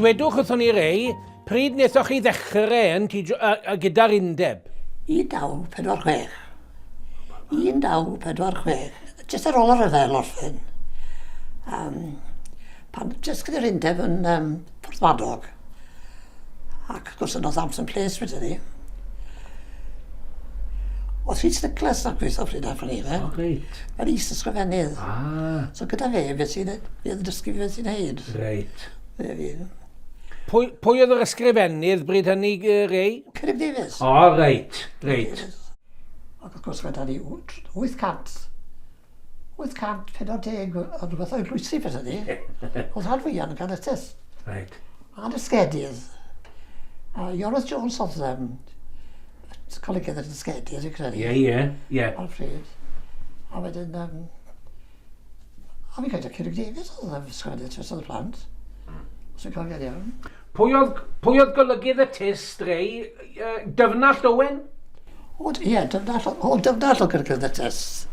Dwedwch wrthon ni Ray, pryd wnaethoch chi ddechrau yn TJ, uh, gyda'r undeb? 1946. 1946. Jyst ar ôl y rhyfel orffen. Um, pan, jyst gyda'r undeb yn um, Porthmadog. Ac wrth gwrs yn Northampton Place pryd hynny. Oedd Rhys Nicholas yn gweithio pryd ar ni, fe. O, reit. Fel is-ysgrifennydd. Ah. So gyda fe, beth sy'n fe oedd yn dysgu fi beth sy'n neud. Reit. Fe fi. Pwy, pwy oedd yr ysgrifennydd bryd hynny, Ray? Cyrraedd Davies. O, reit, reit. Ac wrth gwrs, gyda ni 800 840 o rhywbeth o eglwysi beth ydy. Oedd rhan fwyaf yn Ganetes. Right. A dysgedydd. A Iorwerth Jones oedd um, colygydd y dysgedydd, fi'n credu. Ie, ie, ie. Ar pryd. A wedyn, um, a fi'n credu Cyrwg Davies oedd yn sgwennu Tryst oedd y plant. Os fi'n cofio'n iawn. Pwy oedd, pwy oedd golygydd y tyst, Ray? Dyfnallt Owen? O, ie, Dyfnallt, o, Dyfnallt oedd golygydd y tyst.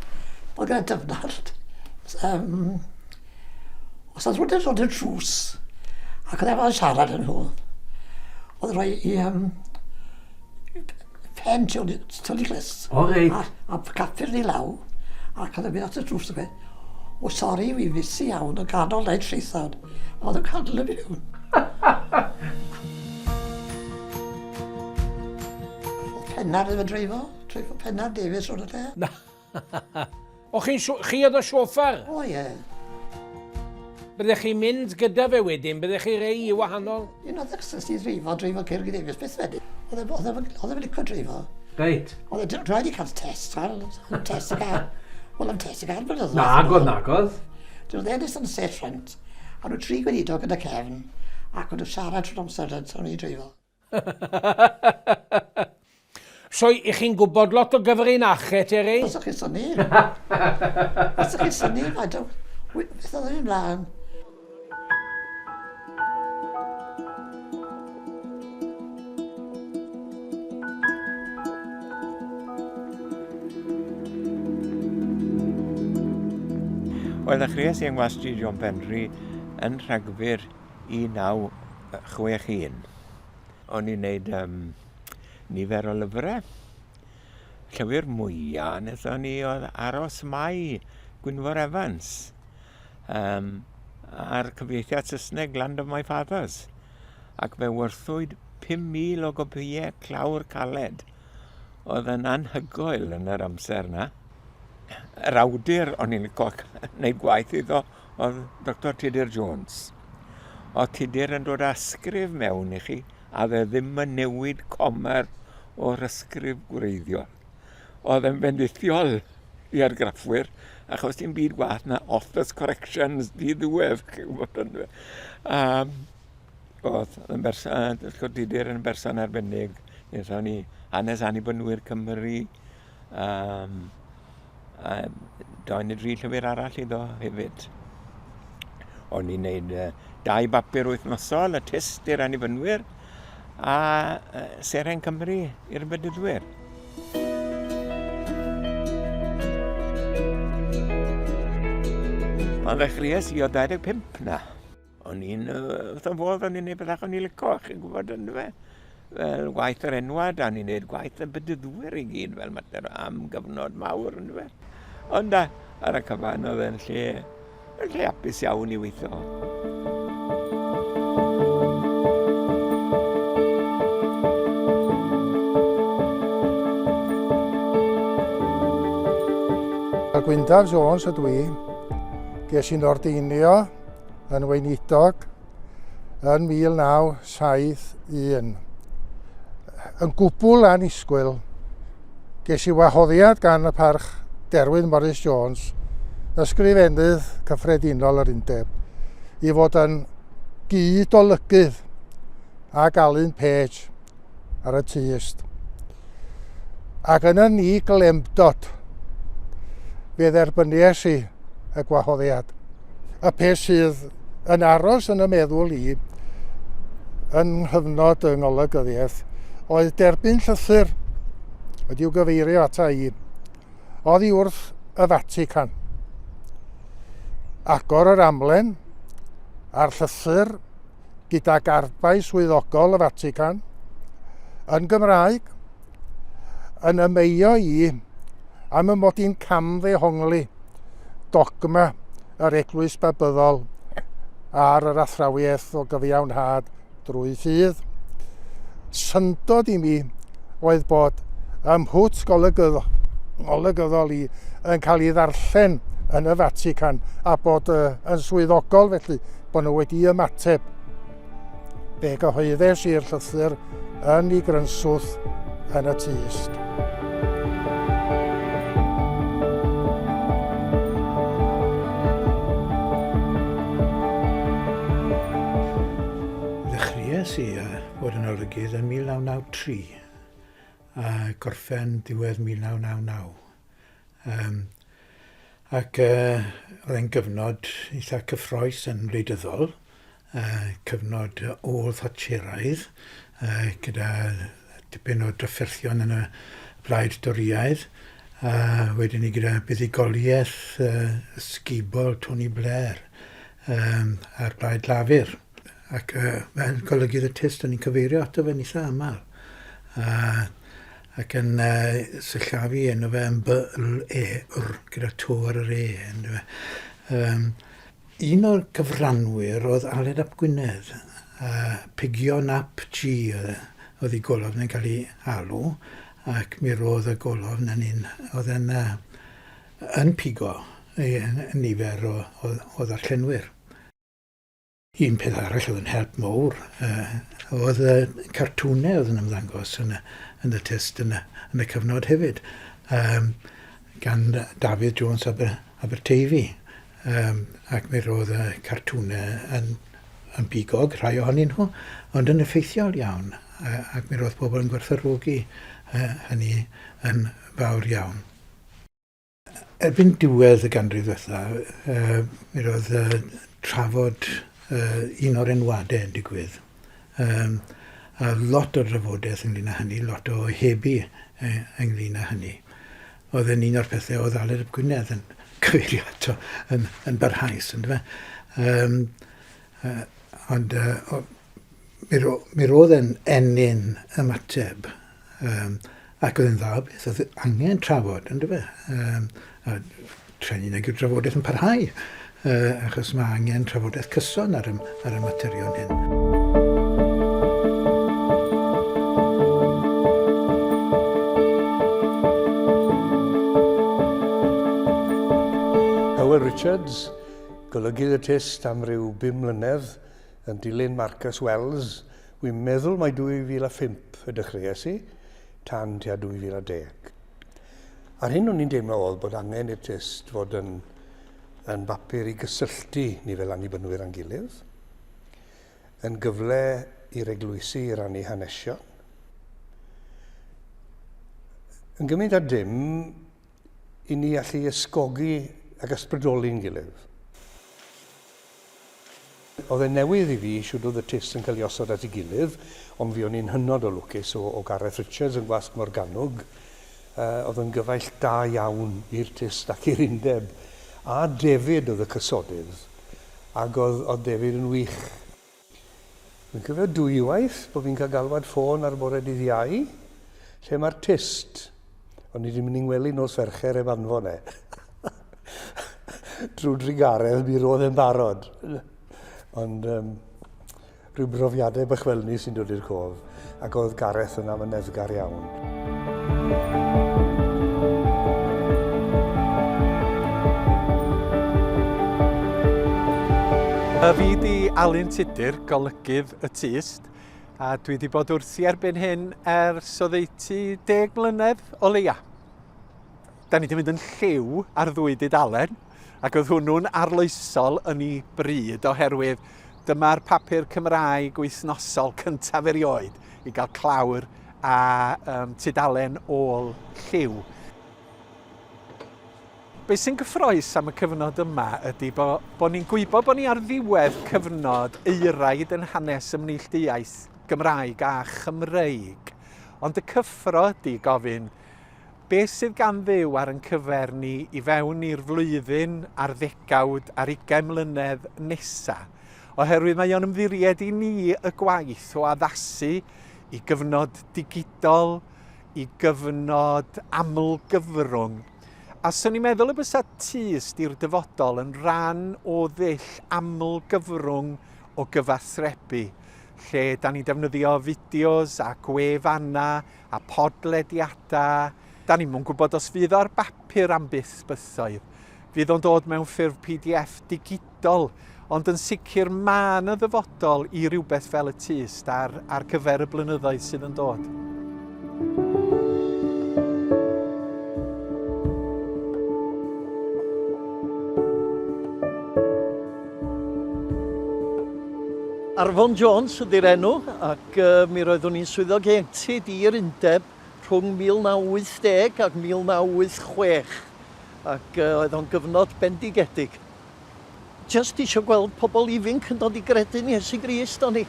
Oedd gyda Dyfnallt. Um, os oedd rhywun yn dod i'r drws, ac oedd efo'n siarad yn nhw, oedd rhoi i um, pen tu ôl i clust. O, reit. A, a capur ni law, ac oedd yn mynd at y drws yn gweud, o sori, fi'n fusi iawn, yn ganol neud traethawd. Oedd yn cadw y mewn. Oedd Pennar ddim yn dreifo, dreifo Pennar Davies o'r lle. Na. O chi'n chi oedd y sioffer? O ie. Byddech chi'n mynd gyda fe wedyn, byddech chi rei i wahanol? Un o'r ddexus i ddreifo, dreifo Cyrg Davies, beth wedyn. Oedd e'n licio dreifo. Reit. Oedd e'n rhaid i cael test, wel, test y gael. Wel, am test y gael, blynyddoedd. Nagodd, nagodd. Dyn nhw'n ennill yn set front, a nhw tri gweinidog yn y cefn, ac o'n nhw siarad trwy'r amser yn o'n i'n dreifo. So, i chi'n gwybod lot o gyfrinachau, te, Ray? Os ydych chi'n synnu. Os ydych chi'n synnu, faint o... Beth oedd yn ymlaen? Wel, ddechreuais i yng Ngwasg John Penry yn Rhagfyr 1961. O'n i'n neud um, nifer o lyfrau. Llyfr mwyaf wnaethon ni oedd Aros Mai Gwynfor Evans. Um, a'r cyfieithiad Saesneg Land of My Fathers. Ac fe werthwyd 5,000 o gopïau clawr caled. Oedd yn anhygoel yn yr amser yna. Yr awdur o'n i'n licio gwneud gwaith iddo oedd Dr Tudur Jones. Oedd Tudur yn dod â ysgrif mewn i chi a fe ddim yn newid comer o'r ysgrif gwreiddiol. Oedd yn fendithiol i argraffwyr, achos dim byd gwaeth na author's corrections di-ddiwedd, chi'n gwybod yn fe. Um, oedd yn berson, uh, Tudur yn berson arbennig. Wnaethon ni hanes Annibynwyr Cymru, um, a doi neu dri llyfr arall iddo hefyd. O'n i'n neud uh, dau bapur wythnosol, y Tyst i'r Annibynwyr, a uh, Seren Cymru i'r Bedyddwyr. Pan ddechreuais i o 25 na, o'n i'n wrth yn fodd, o'n i'n neud bethau o'n i'n lico, chi'n gwybod yn fe. Fel gwaith yr enwad, a o'n i'n neud gwaith y bedyddwyr i gyd fel mater am gyfnod mawr yn fe. Ond ar y cyfan oedd e'n lle, yn lle hapus iawn i weithio. Gwyndaf Jones ydw i. Ges i'n ordeinio yn weinidog yn 1971. Yn gwbl annisgwyl, ges i wahoddiad gan y parch Derwyn Morris Jones, ysgrifennydd cyffredinol yr undeb, i fod yn gyd-olygydd ag Alun Page ar y tyst. Ac yn y ni glendod, fe dderbyniais i y gwahoddiad. Y peth sydd yn aros yn y meddwl i yn nghyfnod yng ngolygyddiaeth oedd derbyn llythyr wedi'w gyfeirio ata i oddi wrth y Fatican. Agor yr amlen a'r llythyr. gyda garbau swyddogol y Fatican yn Gymraeg yn ymeio i am y mod i'n camddehongli dogma yr Eglwys Babyddol ar yr athrawiaeth o gyfiawnhad drwy ffydd. Syndod i mi oedd bod ym mhwt golygyddol, golygyddol i yn cael ei ddarllen yn y Fatican a bod uh, yn swyddogol felly bod nhw wedi ymateb. Fe gyhoeddes i'r llythyr yn ei grynswth yn y tyst. Ddechreuais i fod yn olygydd yn 1993 a gorffen diwedd 1999. Um, ac uh, oedd e'n gyfnod eitha cyffroes yn wleidyddol, uh, cyfnod ôl-Thatcheraidd, uh, gyda dipyn o drafferthion yn y blaid Dorïaidd, a wedyn ni gyda buddugoliaeth uh, ysgubol Tony Blair um, a'r blaid Lafur. Ac uh, fel golygydd y tyst, o'n i'n cyfeirio ato fe'n eitha aml. Uh, ac yn uh, sillafu enw fe yn B, L, E, R, gyda to ar yr E. Yndyfe. Um, un o'r cyfranwyr oedd Aled ap Gwynedd, uh, Pigion ap G oedd, e, oedd ei golofn yn cael ei alw, ac mi roedd y golofn yn un oedd yn, uh, yn pigo i, nifer o, o, o ddarllenwyr. Un peth arall oedd yn help mowr uh, oedd y cartwnau oedd yn ymddangos yn y, yn y test yn y, yn y cyfnod hefyd, um, gan Dafydd Jones Aber, Aberteifi. Um, ac mi roedd y cartwnau yn, yn bigog, rhai ohonyn nhw, ond yn effeithiol iawn, ac mi roedd pobl yn gwerthfawrogi uh, hynny yn fawr iawn. Erbyn diwedd y ganrif ddiwetha, uh, mi roedd uh, trafod uh, un o'r enwadau yn digwydd. Um, a lot o drafodaeth ynglyn â hynny, lot o ohebu uh, ynglyn â hynny. Oedd yn un o'r pethau oedd Aled ap Gwynedd yn cyfeirio ato yn, yn barhaus, yn fe? Um, uh, ond uh, mi, ro, mi roedd e'n ennyn ymateb Um, ac oedd yn dda beth, oedd angen trafod, yn dyfe? Um, a trenu nag yw'r drafodaeth yn parhau, uh, achos mae angen trafodaeth cyson ar y, ar y materion hyn. Hywel Richards, golygydd y Tyst am ryw bum mlynedd, yn dilyn Marcus Wells, Wi'n meddwl mai 2005 y dechreuais i, tan tua 2010. A'r hyn o'n i'n deimlo oedd bod angen i'r tyst fod yn, yn bapur i gysylltu ni fel annibynwyr â'n gilydd, yn gyfle i'r eglwysi i rannu hanesion. Yn gymaint â dim, i ni allu ysgogi ac ysbrydoli'n gilydd. Oedd e'n newydd i fi shwd oedd y tyst yn cael ei osod at ei gilydd, ond fuon ni'n hynod o lwcus o, o Gareth Richards yn Gwasg Morgannwg. Uh, oedd yn gyfaill da iawn i'r tyst ac i'r undeb. A David oedd y cysodydd, ac oedd, oedd David yn wych. Fi'n cofio dwywaith bod fi'n cael galwad ffôn ar bore dydd Iau, lle mae'r tyst. O'n i wedi mynd i'n ngwely nos Fercher heb anfon e. Drwy drugaredd mi roedd e'n barod. Ond um, rhyw brofiadau bach fel ni sy'n dod i'r cof, ac oedd Gareth yn amyneddgar iawn. Fi di Alun Tudur, golygydd y Tyst, a dwi wedi bod wrthi erbyn hyn ers oddeutu deg mlynedd o leia. Da ni wedi mynd yn lliw ar ddwy dudalen, ac oedd hwnnw'n arloesol yn ei bryd oherwydd dyma'r papur Cymraeg wythnosol cyntaf erioed i gael clawr a um, tudalen ôl lliw. Be sy'n gyffroes am y cyfnod yma ydy bo, bo ni'n gwybod bod ni ar ddiwedd cyfnod euraid yn hanes ymneillduaeth Gymraeg a Chymreig. Ond y cyffro ydy gofyn, beth sydd gan Dduw ar yn cyfer ni i fewn i'r flwyddyn a'r ddegawd a'r ugain mlynedd nesa? Oherwydd mae o'n ymddiried i ni y gwaith o addasu i gyfnod digidol, i gyfnod aml-gyfrwng. A swn i'n meddwl y bysa Tyst i'r dyfodol yn rhan o ddull aml-gyfrwng o gyfathrebu, lle da ni'n defnyddio fideos a gwefannau a podlediadau. Da ni'm yn gwybod os fydd o ar bapur am byth bythoedd. Fydd o'n dod mewn ffurf PDF digidol, ond yn sicr mae yna ddyfodol i rywbeth fel y Tyst ar, ar gyfer y blynyddoedd sydd yn dod. Arfon Jones ydy'r enw ac uh, mi roeddwn i'n swyddog ieuenctid i'r undeb rhwng 1980 ac 1986 ac uh, oedd o'n gyfnod bendigedig. Jyst isio gweld pobl ifinc yn dod i gredu'n Iesu Grist o'n i.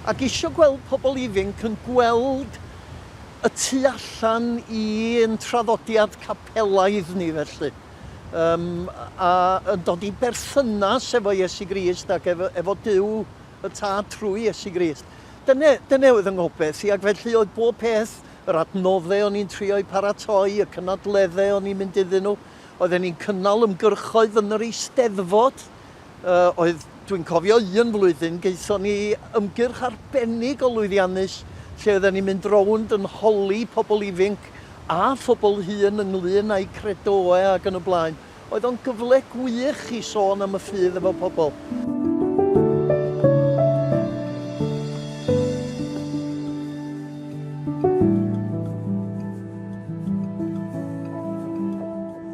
Ac isio gweld pobl ifinc yn gweld y tu allan i'n traddodiad capelaidd ni felly. Um, a yn dod i berthynas efo Iesu Grist ac efo, efo Duw y Tad trwy Iesu Grist. Dyna, dyna oedd yng nghobeith i, ac felly oedd bob peth, yr adnoddau o'n i'n trio eu paratoi, y cynadleddau o'n i'n mynd iddyn nhw, oedden ni'n cynnal ymgyrchoedd yn yr Eisteddfod, uh, oedd, dwi'n cofio un flwyddyn, gaethon ni ymgyrch arbennig o lwyddiannus, lle oedden ni'n mynd rownd yn holi pobl ifinc a phobl hŷn ynglŷn â'u credoau ac yn y blaen. Oedd o'n gyfle gwych i sôn am y ffydd efo pobl.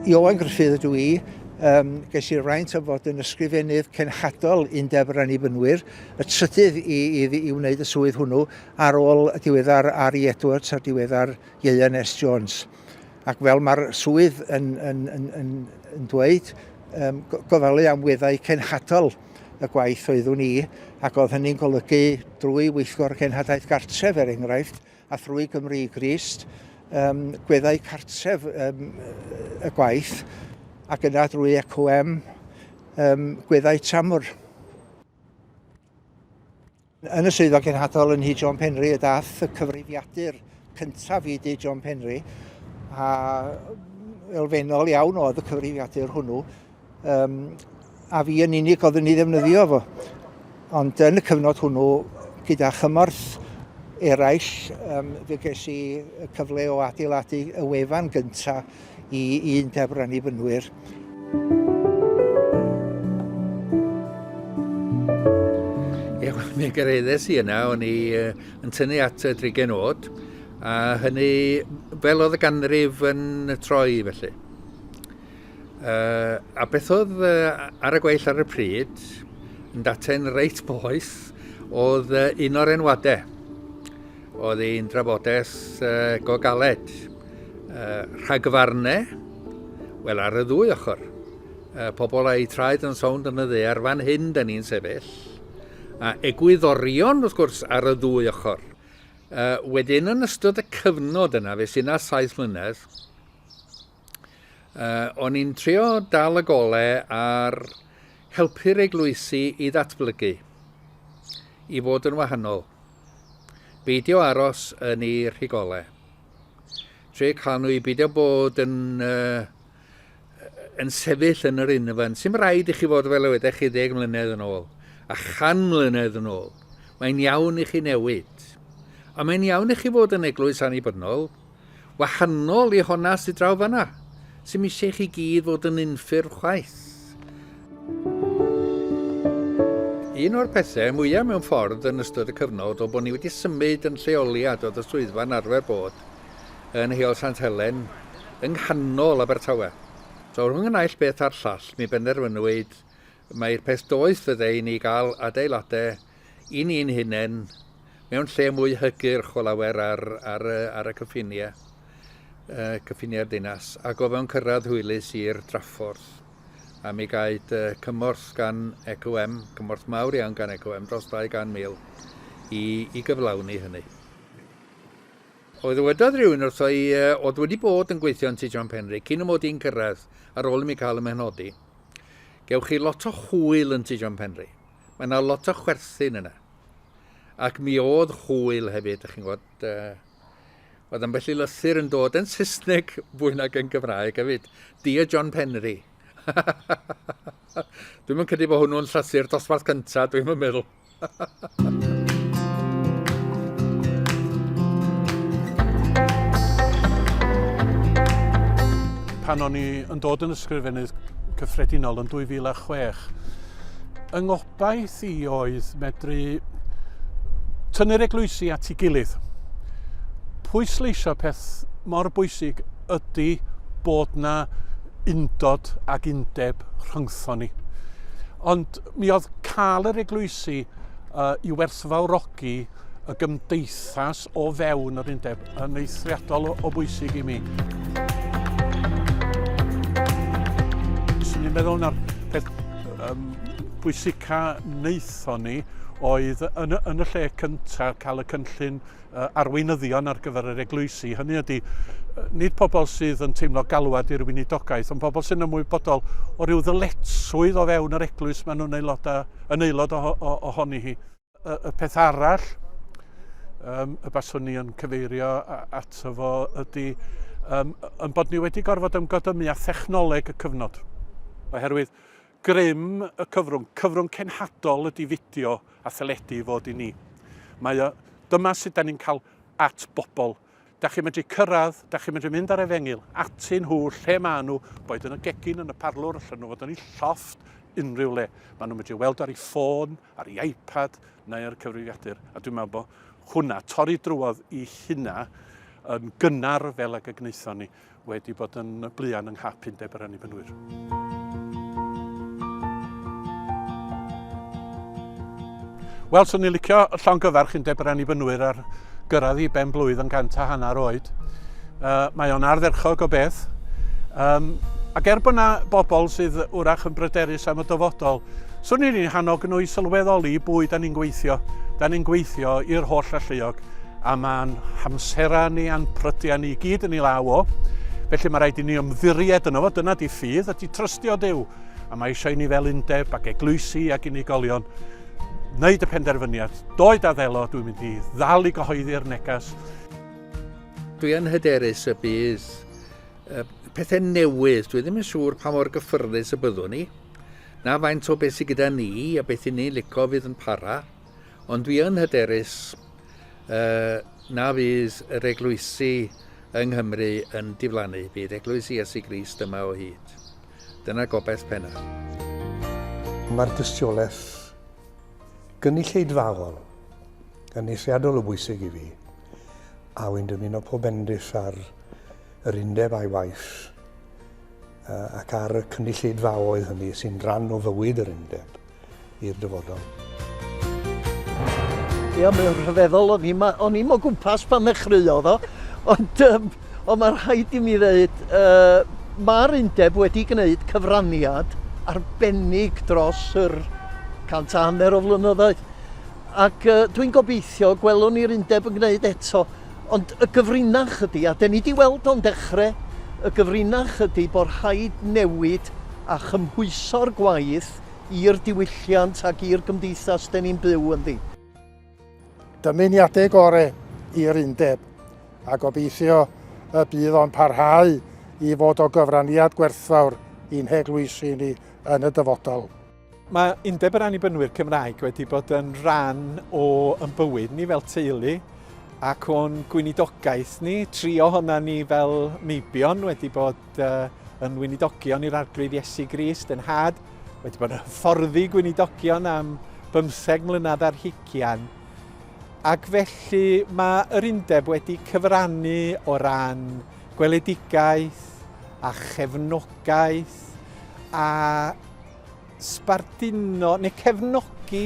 Ioan Gruffydd ydw i. Um, ges i'r fraint o fod yn ysgrifennydd cenhadol Undeb yr Annibynwyr, y trydydd i, i, i wneud y swydd hwnnw, ar ôl y diweddar Ari Edwards a'r diweddar Ieuan S. Jones. Ac fel mae'r swydd yn, yn, yn, yn, yn dweud, um, gofalu am weddau cenhadol y gwaith oeddwn i, ac oedd hynny'n golygu drwy weithgor cenhadaeth gartref, er enghraifft, a thrwy Gymru i Grist, um, gweddau cartref um, y gwaith, ac yna drwy ECOM, um, gweddau tramor. Yn y swyddfa genhadol yn Nhŷ John Penri y daeth y cyfrifiadur cyntaf i Dŷ John Penri, a elfennol iawn oedd y cyfrifiadur hwnnw, um, a fi yn unig oedd yn ei ddefnyddio fo. Ond yn y cyfnod hwnnw, gyda chymorth eraill, um, fe ges i y cyfle o adeiladu y wefan gyntaf i Undeb yr Annibynwyr. Ie, wel, mi gyraeddes i yna, o'n i yn tynnu at y drigen oed, a hynny fel oedd y ganrif yn troi felly. Uh, a beth oedd uh, ar y gweill ar y pryd, yn daten reit boeth, oedd uh, un o'r enwadau. Oedd hi'n drafodaeth uh, go galed. Uh, rhagfarnau, wel ar y ddwy ochr. Uh, pobl â'u traed yn sownd yn y ddaear, fan hyn da ni'n sefyll. A egwyddorion, wrth gwrs, ar y ddwy ochr. Uh, wedyn yn ystod y cyfnod yna, fe sy'n 7 mlynedd, uh, o'n i'n trio dal y gole ar helpu'r eglwysi i ddatblygu, i fod yn wahanol. Beidio aros yn eu rhigole. Trio cael nhw i beidio bod yn, uh, yn sefyll yn yr unfan. Sy'm rhaid i chi fod fel oeddech chi ddeg mlynedd yn ôl, a chan mlynedd yn ôl. Mae'n iawn i chi newid. A mae'n iawn i chi fod yn eglwys annibynnol, Wahanol i honna sydd draw fanna. Sy'm eisiau i chi gyd fod yn unffurf chwaith. Un o'r pethau mwyaf mewn ffordd yn ystod y cyfnod oedd bod ni wedi symud yn lleoliad oedd y swyddfa'n arfer bod yn Heol Sant Helen yng nghanol Abertawe. So rhwng y naill beth a'r llall mi benderfynwyd mai'r peth doeth fydde i ni gael adeiladau i ni'n hunain mewn lle mwy hygyrch o lawer ar, ar, ar y cyffiniau, uh, cyffiniau'r dinas, ac o fewn cyrraedd hwylus i'r draffordd. A mi gaed uh, cymorth gan ECOM, cymorth mawr iawn gan ECOM, dros 200,000 i, i gyflawni hynny. Oedd ddywedodd rhywun wrtho i uh, oedd wedi bod yn gweithio yn Tŷ John Penry cyn y mod i'n cyrraedd ar ôl i mi cael y mhenodi. Gewch chi lot o hwyl yn Tŷ John Penry. Mae yna lot o chwerthin yna. Ac mi oedd hwyl hefyd, ydych chi'n gwybod. Uh, oedd ambell i lythyr yn dod yn Saesneg fwy nag yn Gymraeg hefyd. Dear John Penry. Dwi'm yn credu bod hwnnw'n llythyr dosbarth cyntaf, dwi'm yn meddwl. Pan o'n i yn dod yn ysgrifennydd cyffredinol yn 2006, yng ngobaith i oedd medru tynnu'r eglwysi at ei gilydd. Pwysleisio peth mor bwysig ydy bod na undod ac undeb rhyngthon ni. Ond mi oedd cael yr eglwysi uh, i werthfawrogi y gymdeithas o fewn yr undeb yn eithriadol o, o bwysig i mi. Swn i'n meddwl na'r peth um, bwysica wnaethon ni oedd yn, yn y lle cyntaf cael y cynllun arweinyddion ar gyfer yr eglwysi. Hynny ydy, nid pobl sydd yn teimlo galwad i'r weinidogaeth, ond pobl sy'n ymwybodol o ryw ddyletswydd o fewn yr eglwys maen nhw'n aelodau, yn aelod ohoni hi. Y, y peth arall um, y baswn ni yn cyfeirio ato fo ydy um, yn bod ni wedi gorfod ymgodymu â thechnoleg y cyfnod. Oherwydd grym y cyfrwng, cyfrwng cenhadol ydy fideo a theledu i fod i ni. Mae o, dyma sut da ni'n cael at bobl. Da chi'n medru cyrraedd, da chi'n medru mynd ar efengyl, atyn nhw, lle maen nhw, boed yn y gegin, yn y parlwr, allan nhw fod yn eu llofft, unrhyw le. Maen nhw'n medru weld ar eu ffôn, ar eu iPad, neu ar y cyfrifiadur. A dwi'n meddwl bod hwnna, torri drwodd i hynna yn gynnar fel ag y gwnaethon ni. wedi bod yn blian yng nghap Undeb yr Annibynwyr. Wel, swn i'n licio llongyfarch Undeb yr Annibynwyr ar gyrraedd i ben blwydd yn 150 oed. Uh, mae o'n ardderchog o beth. Um, ac er bod yna bobl sydd wrach yn bryderus am y dyfodol, swn i'n eu hannog nhw i sylweddoli bwy da ni'n gweithio. Da ni'n gweithio i'r holl alluog a mae'n hamserau ni a'n prydiau ni i gyd yn ei law o. Felly mae rhaid i ni ymddiried yno fo, dyna di ffydd, ydy trystio Duw. A mae eisiau i ni fel undeb ac eglwysi ac unigolion wneud y penderfyniad, doed a ddelo, dwi'n mynd i ddal i gyhoeddi'r neges. Dwi yn hyderus y bydd pethau newydd, dwi ddim yn siŵr pa mor gyffyrddus y byddwn ni, na faint o beth sydd gyda ni a beth i ni'n lico fydd yn para, ond dwi yn hyderus uh, na fydd yr eglwysi yng Nghymru yn diflannu. Bydd eglwys Iesu Grist yma o hyd. Dyna gobaith pennaf. Mae'r dystiolaeth gynulleidfaol yn eithriadol o bwysig i fi, a wy'n dymuno pob bendith ar yr undeb a'i waith ac ar y cynulleidfaoedd hynny sy'n rhan o fywyd yr undeb. i'r dyfodol. Ia, mae o'n rhyfeddol, o'n i'm, o'n i'm o gwmpas pan ddechreuodd o, ond, um, ond mae rhaid i mi ddeud, uh, mae'r undeb wedi gwneud cyfraniad arbennig dros yr 150 o flynyddoedd. Ac uh, dwi'n gobeithio gwelwn ni'r undeb yn gwneud eto. Ond y gyfrinach ydy, a den ni wedi weld o'n dechrau, y gyfrinach ydy bod rhaid newid a chymhwyso'r gwaith i'r diwylliant ac i'r gymdeithas den ni'n byw ynddi. Dymuniadau gore i'r undeb a gobeithio y bydd o'n parhau i fod o gyfraniad gwerthfawr i'n heglwysi ni yn y dyfodol. Mae Undeb yr Annibynwyr Cymraeg wedi bod yn rhan o yn bywyd ni fel teulu ac o'n gweinidogaeth ni. Tri ohona ni fel meibion wedi bod uh, yn weinidogion i'r Arglwydd Iesu Grist, yn had, wedi bod yn hyfforddi gweinidogion am bymtheg mlynedd ar hugian. Ac felly mae yr undeb wedi cyfrannu o ran gweledigaeth a chefnogaeth a sbarduno neu cefnogi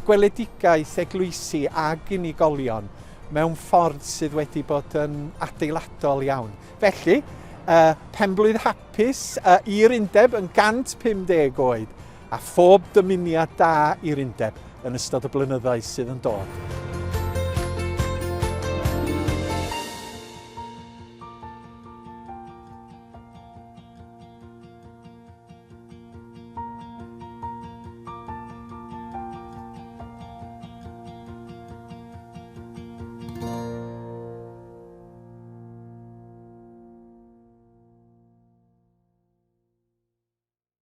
gweledigaeth eglwysi ag unigolion mewn ffordd sydd wedi bod yn adeiladol iawn. Felly, uh, penblwydd hapus uh, i'r undeb yn 150 oed a phob dymuniad da i'r undeb yn ystod y blynyddoedd sydd yn dod.